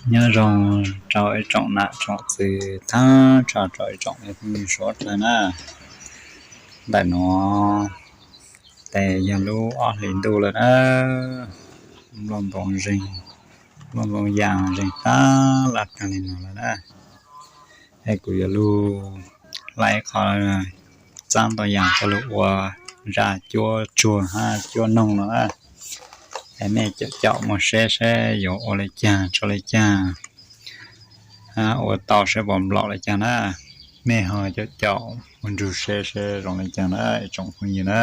Nyob zoo rau ib tsoom nam tsoom txiv thab tsa rau ib tsoom phooj ywg suav dlawg na. Ntawm nuav tes yog lub ob hlis ntuj lawm na. Nplooj ntoo zeeg, nplooj ntoo yas zeeg tag laj kag li no lawm na. Es kuv yuav lug laij ib qho txaab ntoo yas coj lug ua zaj cuab tsuag hab cuab noog no na. Es mej caum caum moog seb seb yuav ua le caag tso le caag, hab ua tau seb puas nplaum le caag na. Mej ho caum caum ua nrug seb seb zoo le caag na ib tsoom phooj ywg na.